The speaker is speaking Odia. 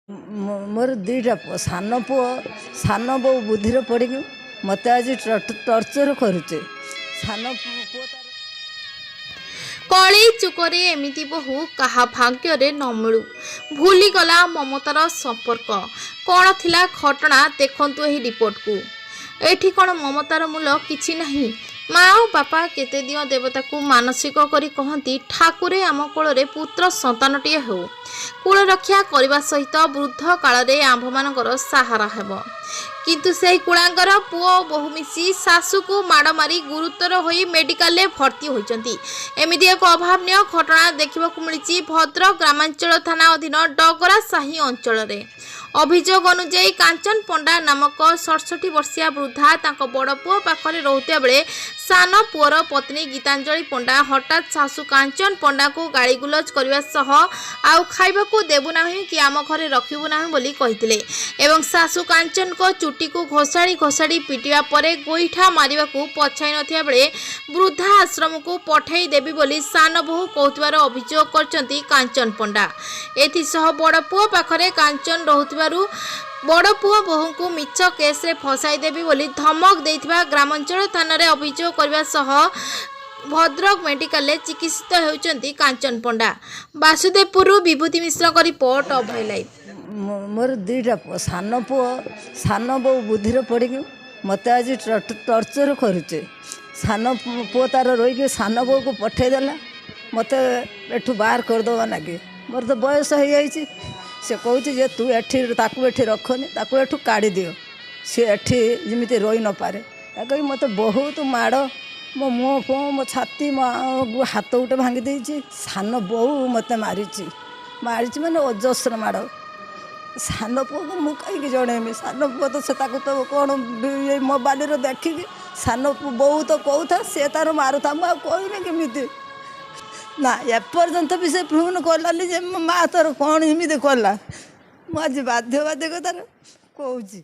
ମୋର ଦୁଇଟା ପୁଅ, ସାନ ପୁଅ ସାନ ବୋଉ ବୁଦ୍ଧିରେ ପଡ଼ିକି ମୋତେ ଆଜି ଟର୍ଚର୍ କରୁଛି। ସାନ ପୁଅ ତାର କଳି ଯୁଗରେ ଏମିତି ବୋହୂ କାହା ଭାଗ୍ୟରେ ନ ମିଳୁ। ଭୁଲିଗଲା ମମତାର ସମ୍ପର୍କ। କ'ଣ ଥିଲା ଘଟଣା, ଦେଖନ୍ତୁ ଏହି ରିପୋର୍ଟକୁ। ଏଠି କ'ଣ ମମତାର ମୂଲ କିଛି ନାହିଁ? ମା ଓ ବାପା କେତେ ଦିଅଁ ଦେବତାକୁ ମାନସିକ କରି କହନ୍ତି, ଠାକୁରେ ଆମ କୋଳରେ ପୁତ୍ର ସନ୍ତାନଟିଏ ହେଉ, କୂଳ ରକ୍ଷା କରିବା ସହିତ ବୃଦ୍ଧ କାଳରେ ଆମ୍ଭମାନଙ୍କର ସାହାରା ହେବ। କିନ୍ତୁ ସେହି କୁଳାଙ୍ଗର ପୁଅ ଓ ବୋହୂ ମିଶି ଶାଶୁକୁ ମାଡ଼ ମାରି ଗୁରୁତର ହୋଇ ମେଡିକାଲରେ ଭର୍ତ୍ତି ହୋଇଛନ୍ତି। ଏମିତି ଏକ ଅଭାବନୀୟ ଘଟଣା ଦେଖିବାକୁ ମିଳିଛି ଭଦ୍ରକ ଗ୍ରାମାଞ୍ଚଳ ଥାନା ଅଧୀନ ଡଗରା ସାହି ଅଞ୍ଚଳରେ। ଅଭିଯୋଗ ଅନୁଯାୟୀ, କାଞ୍ଚନ ପଣ୍ଡା ନାମକ 67 ବର୍ଷୀୟା ବୃଦ୍ଧା ତାଙ୍କ ବଡ଼ ପୁଅ ପାଖରେ ରହୁଥିବା ବେଳେ ସାନ ପୁଅର ପତ୍ନୀ ଗୀତାଞ୍ଜଳି ପଣ୍ଡା ହଠାତ୍ ଶାଶୁ କାଞ୍ଚନ ପଣ୍ଡାଙ୍କୁ ଗାଳିଗୁଲଜ କରିବା ସହ ଆଉ ଖାଇବାକୁ ଦେବୁ ନାହିଁ କି ଆମ ଘରେ ରଖିବୁ ନାହିଁ ବୋଲି କହିଥିଲେ ଏବଂ ଶାଶୁ କାଞ୍ଚନଙ୍କ ଚୁଟିକୁ ଘୋଷାଡ଼ି ଘୋଷାଡ଼ି ପିଟିବା ପରେ ଗୋଇଠା ମାରିବାକୁ ପଛାଇ ନଥିବା ବେଳେ ବୃଦ୍ଧା ଆଶ୍ରମକୁ ପଠାଇ ଦେବି ବୋଲି ସାନ ବୋହୂ କହୁଥିବାର ଅଭିଯୋଗ କରିଛନ୍ତି କାଞ୍ଚନ ପଣ୍ଡା। ଏଥିସହ ବଡ଼ ପୁଅ ପାଖରେ କାଞ୍ଚନ ରହୁଥିବାରୁ ବଡ଼ ପୁଅ ବୋହୂଙ୍କୁ ମିଛ କେସ୍ରେ ଫସାଇ ଦେବି ବୋଲି ଧମକ ଦେଇଥିବା ଗ୍ରାମାଞ୍ଚଳ ଥାନାରେ ଅଭିଯୋଗ କରିବା ସହ ଭଦ୍ରକ ମେଡିକାଲରେ ଚିକିତ୍ସିତ ହେଉଛନ୍ତି କାଞ୍ଚନ ପଣ୍ଡା। ବାସୁଦେବପୁରରୁ ବିଭୂତି ମିଶ୍ରଙ୍କ ରିପୋର୍ଟ, ଅଭୟ ଲାଇଭ୍। ମୋର ଦୁଇଟା ପୁଅ, ସାନ ପୁଅ ସାନ ବୋଉ ବୁଦ୍ଧିରେ ପଡ଼ିକି ମୋତେ ଆଜି ଟର୍ଚର୍ କରୁଛି। ସାନ ପୁଅ ତାର ରହିକି ସାନ ବୋଉକୁ ପଠେଇଦେଲା ମୋତେ ଏଠୁ ବାହାର କରିଦେବା ନାଗି। ମୋର ତ ବୟସ ହେଇଯାଇଛି। ସେ କହୁଛି ଯେ ତୁ ଏଠି ତାକୁ ଏଠି ରଖନି, ତାକୁ ଏଠୁ କାଢ଼ିଦିଅ, ସିଏ ଏଠି ଯେମିତି ରହି ନପାରେ। ତା କହି ମୋତେ ବହୁତ ମାଡ଼, ମୋ ମୁହଁ ଫୁହଁ, ମୋ ଛାତି, ମୋ ହାତ ଗୋଟେ ଭାଙ୍ଗି ଦେଇଛି। ସାନ ବୋଉ ମୋତେ ମାରିଛି, ମାରିଛି ମାନେ ଅଜସ୍ର ମାଡ଼। ସାନ ପୁଅକୁ ମୁଁ କାହିଁକି ଜଣେଇବି? ସାନ ପୁଅ ତ ସେ ତାକୁ ତ କ'ଣ ମୋବାଇଲରେ ଦେଖିକି ସାନ ବୋଉ ତ କହୁଥା, ସେ ତାର ମାରୁଥା, ମୁଁ ଆଉ କହିବି କେମିତି? ନା, ଏପର୍ଯ୍ୟନ୍ତ ବି ସେ ଫୋନ୍ କଲାନି ଯେ ମୋ ମା ତୋର କ'ଣ ଏମିତି କଲା। ମୁଁ ଆଜି ବାଧ୍ୟ ବାଧ୍ୟ ତାର କହୁଛି।